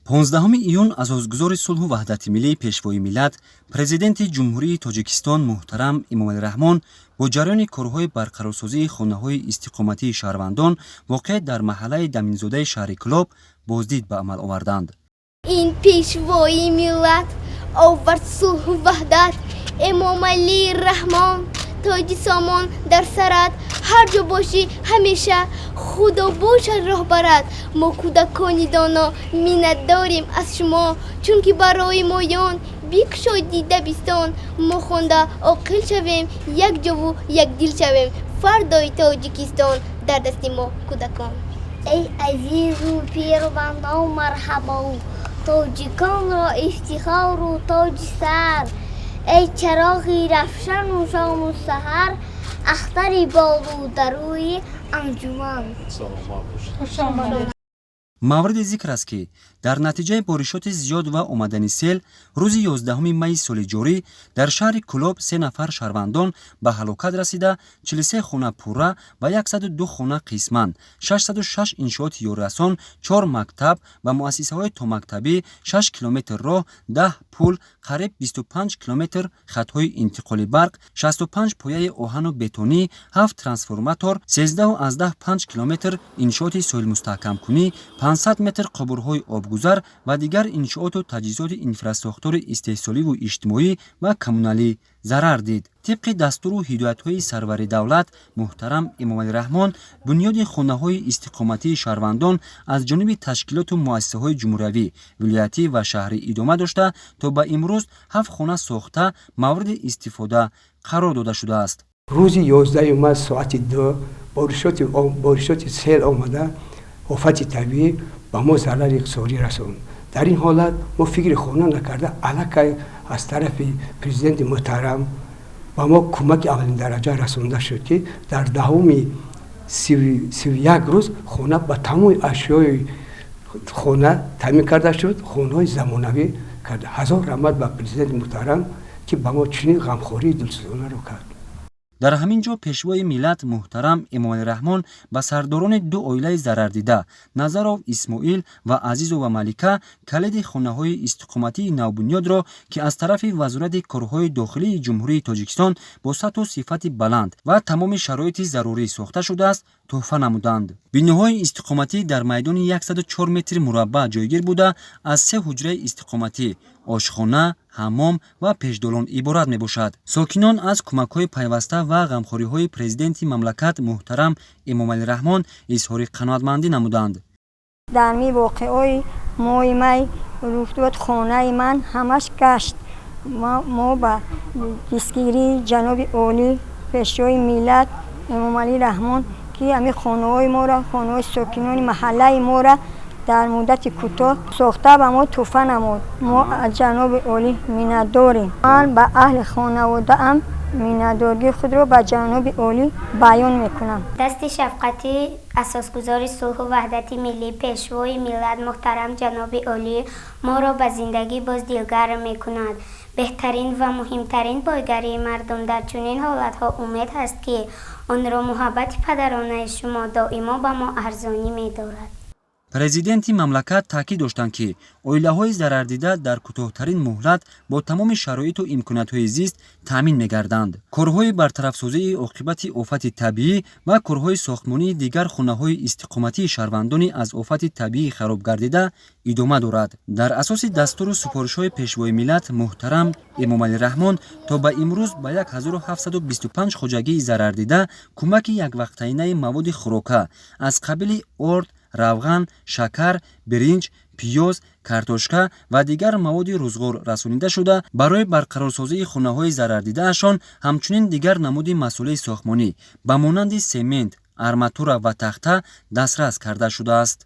15 июн асосгузори сулҳу ваҳдати миллӣ, Пешвои миллат, Президенти Ҷумҳурии Тоҷикистон муҳтарам Эмомалӣ Раҳмон бо ҷараёни корҳои барқарорсозии хонаҳои истиқоматии шаҳрвандон, воқеъ дар маҳаллаи Даминзодаи шаҳри Кӯлоб, боздид ба амал оварданд. Ин Пешвои миллат овард сулҳу ваҳдат, Эмомалӣ Раҳмон. Тоҷи сомон дар сарат, ҳар ҷо бошӣ, ҳамеша Худо бошад роҳбарат. Мо, кӯдакони доно, миннатдорем аз шумо, чунки барои моён бикушодӣ дабистон. Мо хонда оқил шавем, якҷову якдил шавем. Фардои Тоҷикистон дар дасти мо, кӯдакон. Эй азизу пирвандон, марҳабо, тоҷиконро ифтихору тоҷи сар, эй чароғи равшану шому саҳар, ахтари болу дарӯи анҷуман. Мавриди зикр аст, ки дар натиҷаи боришоти зиёд ва омадани сел рӯзи 11 майи соли ҷорӣ дар шаҳри Кӯлоб се нафар шаҳрвандон ба ҳалокат расида, 43 хона пурра ва 102 хона қисман, 606 иншооти ёрирасон, чор мактаб ва муассисаҳои томактабӣ, 6 километр роҳ, 10 пул, қариб 25 километр хатҳои интиқоли барқ, 65 пояи оҳану бетонӣ, 7 трансформатор, 13,5 километр иншооти соҳилмустаҳкамкунӣ, 500 метр қубурҳои обгузар ва дигар иншооту таҷҳизоти инфрасохтори истеҳсоливу иҷтимоӣ ва коммуналӣ зарар дид. Тибқи дастуру ҳидоятҳои сарвари давлат муҳтарам Эмомалӣ Раҳмон, бунёди хонаҳои истиқоматии шаҳрвандон аз ҷониби ташкилоту муассисаҳои ҷумҳуриявӣ, вилоятӣ ва шаҳрӣ идома дошта, то ба имрӯз ҳафт хона сохта, мавриди истифода қарор дода шудааст. Рӯзи 11 май соати 2 боришоти сел омада, офати табиӣ ба мо зарари иқтисодӣ расонд. Дар ин ҳолат мо фикри хона накарда, аллакай аз тарафи президенти муҳтарам ба мо кӯмаки аввалиндараҷа расонда шуд, ки дар давоми 31 рӯз хона ба тамоми ашёи хона таъмин карда шуд, хонаҳои замонавӣ карда. Ҳазор раҳмат ба президенти муҳтарам, ки ба мо чунин ғамхории дилсӯзонаро кард. Дар ҳамин ҷо Пешвои миллат муҳтарам Эмомалӣ Раҳмон ба сардорони ду оилаи зарардида, Назаров Исмоил ва Азизова Малика, калиди хонаҳои истиқоматии навбунёдро, ки аз тарафи Вазорати корҳои дохилии Ҷумҳурии Тоҷикистон бо сатҳу сифати баланд ва тамоми шароити зарурӣ сохта шудааст, тӯҳфа намуданд. Биноҳои истиқоматӣ дар майдони 104 метри мураббаъ ҷойгир буда, аз се ҳуҷраи истиқоматӣ, ошхона, ҳаммом ва пешдолон иборат мебошад. Сокинон аз кӯмакҳои пайваста ва ғамхориҳои президенти мамлакат муҳтарам Эмомалӣ Раҳмон изҳори қаноатмандӣ намуданд. Дар ми воқеаи моҳи май рух дод, хонаи ман ҳамаш гашт. Мо ба дастгирии ҷаноби олӣ, Пешвои миллат Эмомалӣ Раҳмон, ки ҳамин хонаҳои моро, хонаҳои сокинони маҳаллаи моро дар муддати кӯтоҳ сохта, ба мо тӯҳфа намуд, мо аз ҷаноби олӣ миннатдорем. Ман ба аҳли хонаводаам миннатдории худро ба ҷаноби олӣ баён мекунам. Дасти шафқати асосгузори сулҳу ваҳдати миллӣ, Пешвои миллат муҳтарам ҷаноби олӣ моро ба зиндагӣ боз дилгарм мекунад. Беҳтарин ва муҳимтарин бойгарии мардум дар чунин ҳолатҳо умед ҳаст, ки онро муҳаббати падаронаи шумо доимо ба мо арзонӣ медорад. Президенти мамлакат таъкид доштанд, ки оилаҳои зарардида дар кӯтоҳтарин муҳлат бо тамоми шароиту имкониятҳои зист таъмин мегарданд. Корҳои бартарафсозии оқибати офати табиӣ ва корҳои сохтмонии дигар хонаҳои истиқоматии шаҳрвандони аз офати табиӣ хароб гардида идома дорад. Дар асоси дастуру супоришҳои Пешвои миллат муҳтарам Эмомалӣ Раҳмон, то ба имрӯз ба 1725 хоҷагии зарардида кӯмаки яквақтаинаи маводи хӯрока аз қабили орд, равған, шакар, биринҷ, пиёз, картошка ва дигар маводи рӯзғор расонида шуда, барои барқарорсозии хонаҳои зарардидаашон ҳамчунин дигар намуди масолеҳи сохтмонӣ ба монанди семент, арматура ва тахта дастрас карда шудааст.